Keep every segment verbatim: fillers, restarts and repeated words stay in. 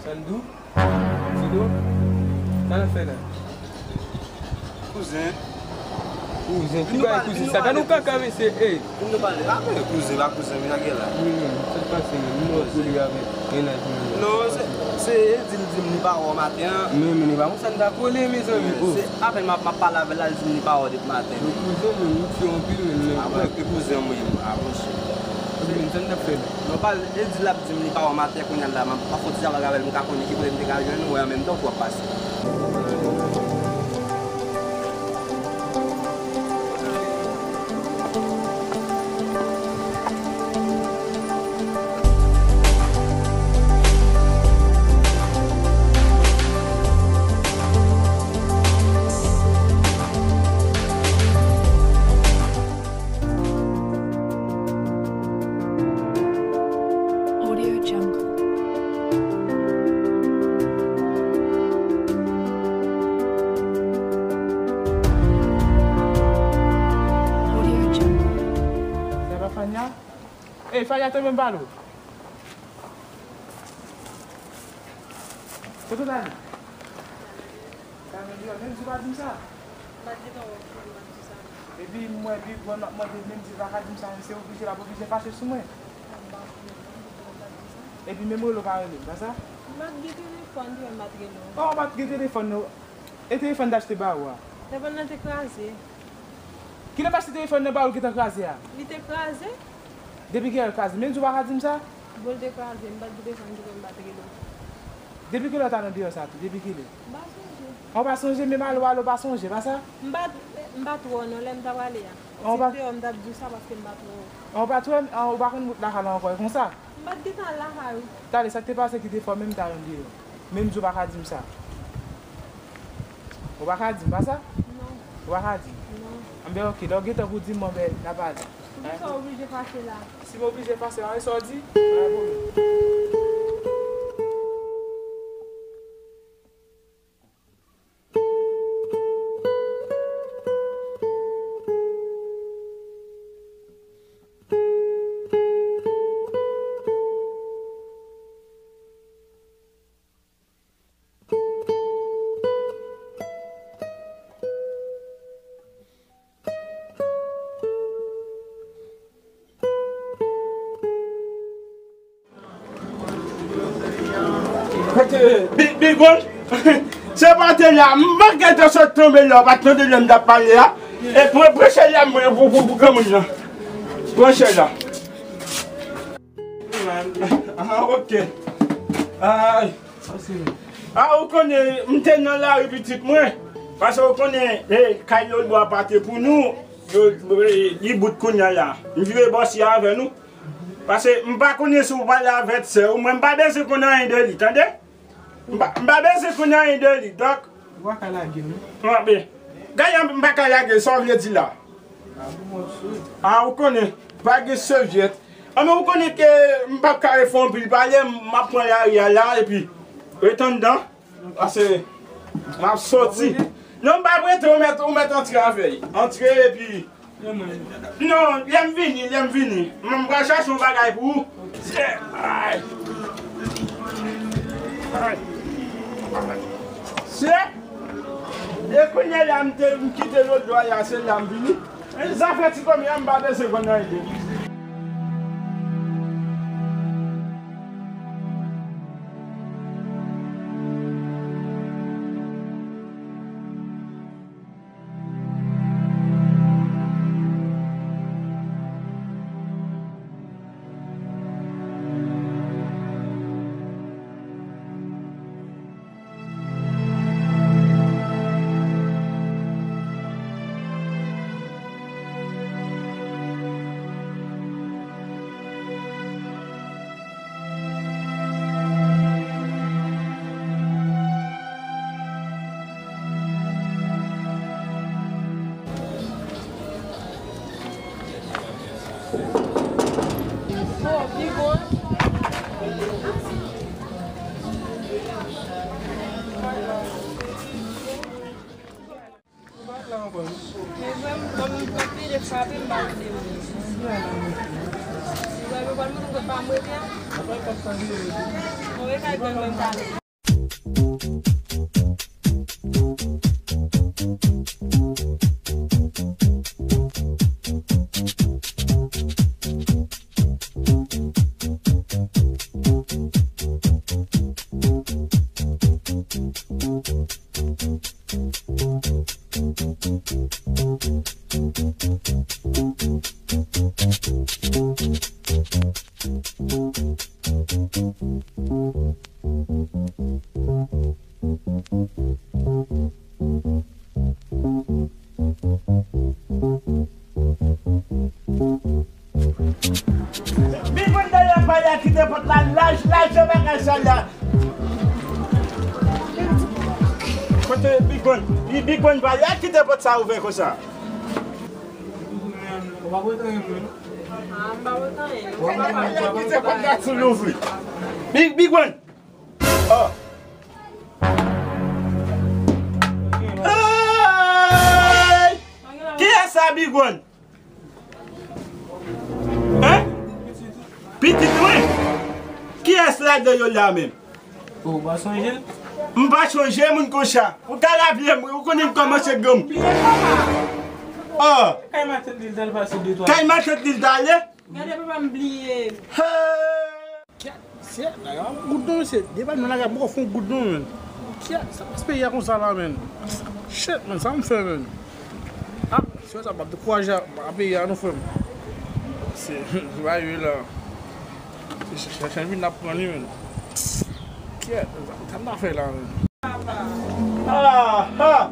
Sa n di w? Fido? Sa n ap fè la? Kouzen. Kouzen? Ki bagay kouzen sa? Gade yon kaka, mesye, ey! Vin nou pale. A, men kouzen, pa kouzen, men sa gen la. Wi, men, sa k pase, men? M wè w kole avèk mennaj mwen. Non, se, se, e di l di m li pa wè w maten an. Men, men, li pa konn sa n ta kole, mezanmi. Oh. Se apèn m ap, m ap pale avè l la, l di m li pa wè w depi maten. Men kouzen, men, m fè anpil, men, men. A, mwen, ke kouzen mwen ye, a, monchè. Kouzen, men, sa n t ap fè la? Non, pa, e di l ap di m li pa wè w maten, kounye a la, m ap fè yon ti travay avè l, m ka konnen ki kote m te ka jwenn ou, e an menm tan, w ap pase. Audio Jungle. Audio Jungle. Sa pa Fania? Ey, Fania, tonbe m pale w. Kote w t ale? Sa vle di, menm di w pa di m sa. M pa t gentan wè w, m pa t di sa. Epi m wè Big One m ap mande, menm di l pa ka di m sa, men se oblije, l ap oblije fache sou mwen. M pa konnen non, Big One pa t di sa. Epi menm rele w pa rele m, pa sa? M pa t gen telefòn, ki wè m pa t rele w. Oh, w pa t gen telefòn non. E telefòn t achte ba ou a? Telefòn nan te kraze. Kilè w t achte telefòn nan ba ou l gentan kraze a? Li te kraze. Depi kilè l kraze? Menm di w pa ka di m sa? Bon, l te kraze, m pa t gen telefòn, ki wè m pa t rele w. Depi kilè w t al andeyò sa tou? Depi kilè? M pa sonje. An, w pa sonje, menm alo, alo, w pa sonje, pa sa? M pa t, m pa t wè w non, lè m t ap ale a. An, w pa... Si m te wè w, m t ap di w sa paske m pa t wè w. An, w pa t wè m? An, ou pa konn wout lakay la ankò, e konsa? M pa t gentan al lakay ou. Talè, sa k te pase ki te fè w menm t al andeyò? Menm di w pa ka di m sa. Ou pa ka di m, pa sa? Non. Ou pa ka di m? Non. Anben, oke, lè w gentan pou di m, anben, n a pale. Poukisa w oblije fache la? Si m oblije fache la, e sa w di? Pa gen pwoblèm. Kote Bi-, Big One? Se pa te la, m pa gentan sot tonbe la, w pa t tande lè m t ap pale a. E pran, pran chè la, mwen, pou, pou, pou granmoun nan. Pran chè la. Ah, ok. Ay. Ah, ou konnen, m te nan lari pitit mwen. Paske ou konnen, eh, kay Lolo a pa te pou nou. Yo, eh, li bout kounye a la. M vire bò si avè nou. Paske m pa konnen si w pale avèk sè ou. Mwen, m pa bezwen konn anyen de li, tande? M pa, m pa bezwen konn anyen de li. Donk, ou pa ka lage, non? Anben, gade, m pa ka lage, sa w vle di la? Ah, ou konnen, pa gen sèvyèt. Anben, ou konnen ke m p ap ka fè anpil pale, m ap pran lari a la, epi ret anndan, paske m ap soti. Non, m p ap rete, ou mèt, ou mèt antre avè l. Antre, epi, non, lè m vini, lè m vini, m, m pral chache yon bagay pou ou. Ay. Ay. Se, e kounye a la, m te, m kite lòt bò a, se la m vini. E zafè ti kòm ya, m pa bezwen konn anyen de li. Mezanmi, kòm m pile frape, m pa tande moun. Ou wè, yo pral montre m kot pa m rete a. Big One dèyè pa la kite pòt la laj, laj bagay sa la. Kote Big One? Bi-, Big One pa la kite pòt sa ouvè konsa. Ou pa wè anyen, mwen. Ah, m pa wè anyen. Kite pòt la sou louvri. Big, Big One. Oh. Hey! Kiyès sa, Big One? Hein? Pitit mwen? Kiyès ladan yo la menm? Ou pa sonje l? M pa sonje moun konsa. Ou ka raple m, ou konnen m kòmanse granm. Bliye papa. Oh. Kay matant li l t al pase de twa. Kay matant li l t ale? Gade papa m bliye. Hey! Kyèt, se, nèg la ap goud non, mesye. Depi nou lage m poko fon goud non, menn. Kyèt, sa pase peyi a konsa la, menn. Shit, menn, sa m fè, menn. Ah, se sa m ap dekouraje a peyi a non, frè m. Se, se pa yo la. Se chèche vin ap pran li, menn. Kyèt, sa, sa m ta fè la, menn. Ah, ah.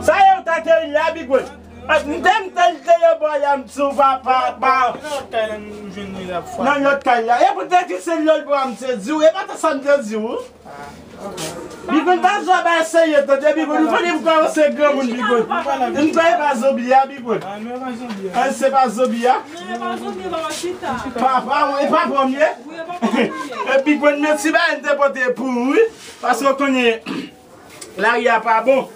Sa yo ta te la, Big One. Ah, m te, m te, m te yo bò la, m di w pa, pa, pa. Nan lòt kay la, nou jwenn li la, fwa. Nan lòt kay la. E poutèt ki se lòt bò a m te di w, e pa ta sa m te di w. Big One, pa jwe bay serye, tande, Big One. Nou konnen m kòmanse granmoun, Big One. M pa, e pa zonbi a, Big One. Ah, nou e pa zonbi a. Ah, se pa zonbi a. Non, e pa zonbi, papa, chita. Papa, wi, e papa m ye. Wi, e papa m ye. E Big One, men ti bagay m te pote pou ou, wi. Paske w konnen, lari a pa bon.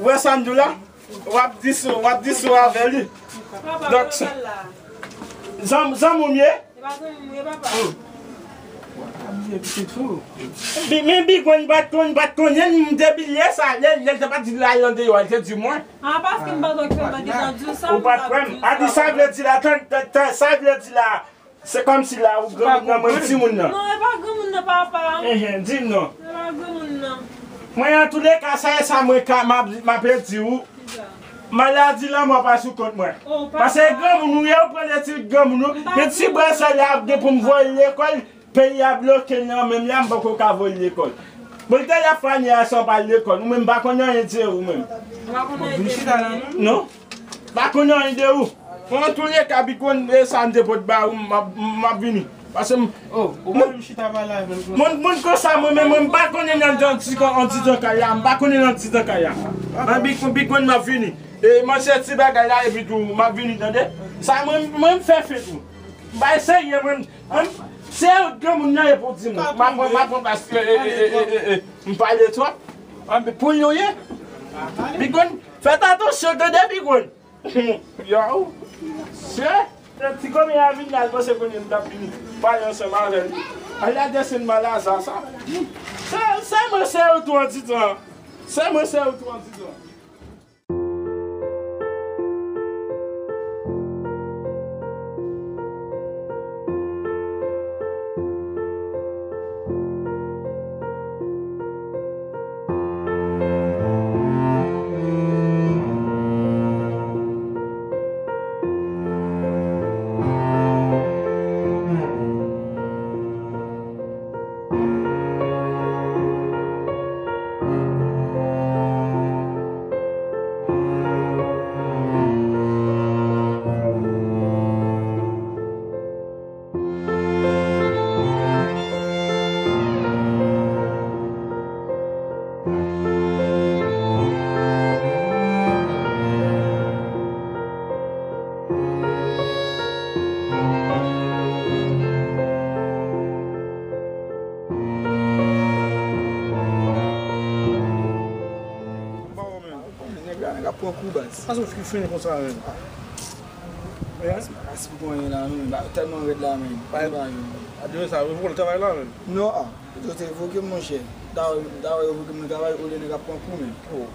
Ou wè sa m di w la? W ap di sou, w ap di sou avè li. Donk, zanm, zanm ou m ye? Bi-, men Big One pa t konn, pa t konnen, m te bliye sa. Lè, lè l te pa di l al andeyò, l te di mwen. Ah, paske m pa t wè m te di w sa. Ou pa t kwè m? A di sa vle di la, tan, tan, tan, sa vle di la. Se kòmsi la ou granmoun nan, mwen timoun nan. Non, e pa granmoun nan, papa. Enhen, di m non. E pa granmoun nan. Mwen, antouleka, sa e sa mwen ka, m ap, m ap di w. Kisa? Maladi lanmò pa sou kont mwen. Oh, papa. Paske granmoun ou ye, ou pran leti granmoun ou. Men ti bwa sa la ap gen pou m voye l lekòl, peyi a bloke nan men m la, m poko ka voye l lekòl. Bon, l te la fanye a san pa l lekòl. Ou menm pa konn anyen de ou menm. Ou pa konn anyen de mwen. Non. Pa konn anyen de ou. Bon, antouleka, Big One, e sa m te pot ba ou, m ap, m ap vini. Paske m, oh, ou pa menm chita pale avè l konsa. Moun, moun konsa, mwen menm, mwen m pa konnen nan, nan ti, an ti tan kay la, m pa konnen nan ti tan kay la. An Big, Big One, m ap vini. E, manje ti bagay la, epi tou, m ap vini, tande? Sa, mwen, mwen m fè fè tou. M bay serye, mwen, mwen, se ou granmoun nan, e pou di mwen. M ap pran, m ap pran, paske, e, e, e, e, e, m pale twòp. An, pou nou ye. Big One, fè atansyon, tande, Big One. Yow! Se, se ti kòmè a vin la, l panse konnen m t ap vini pale ansanm avè l. Al la desann malaza sa. Se, se mwen se ou tou an ti tan. Se mwen se ou tou an ti tan. Nèg la, nèg la pran kou baz. Sa sou ki fini konsa, menn. Baz, baz, pou konyen la, menn. Ba, tèlman rèd la, menn. Pa e ba yo. A di sa, yo voye travay la, menn. Non, ah. Yo te revoke m, monchè. Dayè, dayè yo revoke m nan travay, olye nèg ap pran kou, menn. Oh, oh,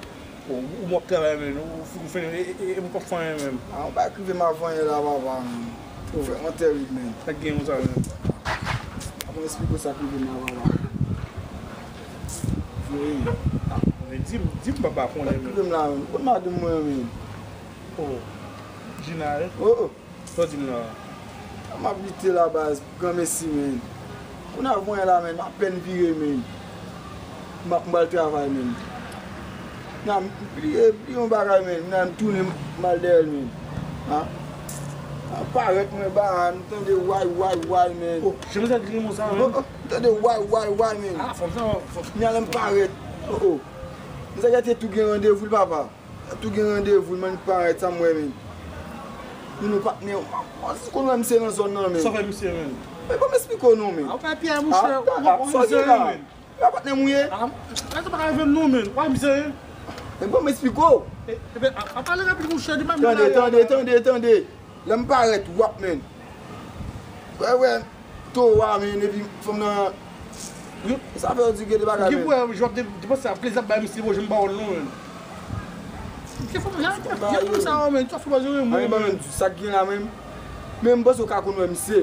ou, ou ap travay, menn. Ou, ou fini, e, e, e, ou p ap fè anyen, menn. Ah, ou pa rive m avan yè la, papa, menn. Oh. Vrèman tèrib, menn. Sa k gen konsa, menn? Ap esplike w sa k rive m la, papa. Wi. Ah, men di m, di m, papa, konnen, menn. Sa k rive m la, menn? Ou konn madanm mwen, menn? Oh, Gina, eh? Oh, oh. Sa w di m la? M ap lite la, baz, granmesi, menn. Kounye a, voyen la, menn, m apèn vire, menn. M ap, m pral travay, menn. Nan, m bliye, bliye yon bagay, menn. Nan, m tounen, m al dèyè l, menn. Ha? M parèt, mwen ba a, m tande way, way, way, menn. Oh, jan sa di mo sa, menn? Oh, oh, m tande way, way, way, menn. Ah, fanm sa, fanm. Nan, lè m parèt. Oh, oh. M sa gete tou gen randevou l, papa. Tou gen randevou, l mannik parèt, sa m wè, menn. Moun ou patnè, w si konn wè misye nan zòn nan, menn. Sa w fè misye, menn? Men ban m esplike w non, menn. A, ou pa pye, monchè, ou pa konn misye, menn. Ou pa patnè m ou ye? A, sa pa ka rive m non, menn. Ou pa misye, menn. Men ban m esplike w. E, e, a, a pale rapid, monchè, di m. Tande, tande, tande, tande. Lè m parèt, w ap, menn. Wè, wè. Towo a, menn, epi fanm nan. Wi. Sa fè yo di gen de bagay, menn. Ki pou wè, jan w ap de-, depanse a plezi ap bay misye, bon, jan m ba w l non, menn. Ki fanm, jan, ki fanm sa yo, menn, ki fanm sa yo, menn. Anyen, ban menn, sa k gen la, menn. Men m panse w ka konn wè misye.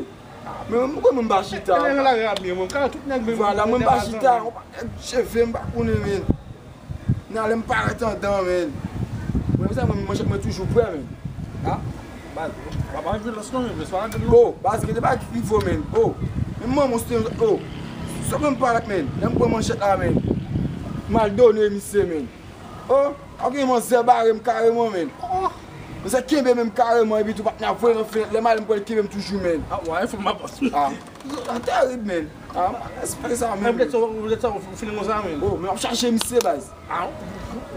Men m konn mwen m pa chita. Lè nan lari a byen, mwen, m ka tout nèg, menn. Vwala, mwen m pa chita, yon pakèt cheve, m pa konnen, menn. Nan lè m parèt andan, menn. Mwen, sa, mwen, manchèt mwen toujou prè, menn. A, baz, pa, pa vyolans non, menn, men sa pa gen non. Oh, baz, gen de bagay ki rive w, menn. Oh, men manman w se te, oh, sa mwen m parèt, menn. Lè m pran manchèt la, menn. M al done misye, menn. Oh, ok, manzè bare m kareman, menn. Oh. Manzè kenbe men m kareman, epi tou patnè a voye nan fenèt. Lè m ale, m kwè l kenbe m toujou, menn. A, wè, fò m ap. A. Sa tèrib, menn. A, m pa esplike sa, menn. Poutèt sa, poutèt sa, ou fini konsa, menn. Oh, men w ap chache misye, baz. A,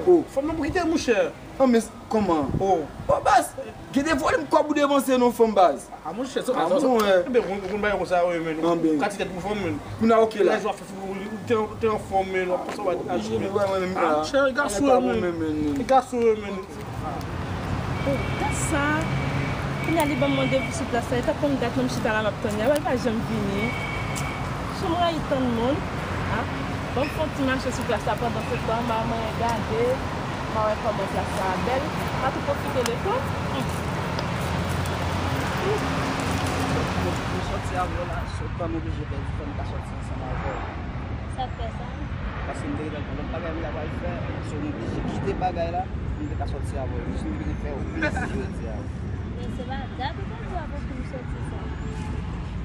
oh. Fanm nan pou kite, monchè. Non, men, kòman? Oh. Oh, baz, gen de volim kòb ou depanse non, fanm, baz. A, monchè, sa, a, sa, sa, mwen. Enben, ou konn bagay konsa, wi, menn. Anben. Ou ka ti tèt pou fanm, menn. Kounye a, ok, la. Lè jou a fè fou, ou te, ou te anfòm, menn, w ap pase w pa di aji, menn. Monchè, e gason yo, menn. E gason yo, menn. Oh, gad sa. Kounye a li ban m randevou sou plas la. Li t ap konn dat mwen m chita la m ap tann li. Apa l pa janm vini. Jan m rayi tann moun. A, ban m fè yon ti mache sou plas la pandan se tan, m a manyen gade, m a wè kòman plas la bèl. M a tou pwofite l tou. Hmm. Pou sòti avè w la, sou tan m oblije pèdi tan m ka sòti ansanm avè w. Sa k fè sa? Paske m te gentan gen lòt bagay m ta pral fè, so m oblije kite bagay la pou m te ka sòti avè w. Jis m te vin fè w plezi jodi a. Men se pa dat ou te di w ap anfim sòti sa.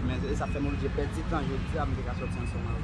Men e sa fè m oblije pèdi tan jodi a, m te ka sòti ansanm avè w.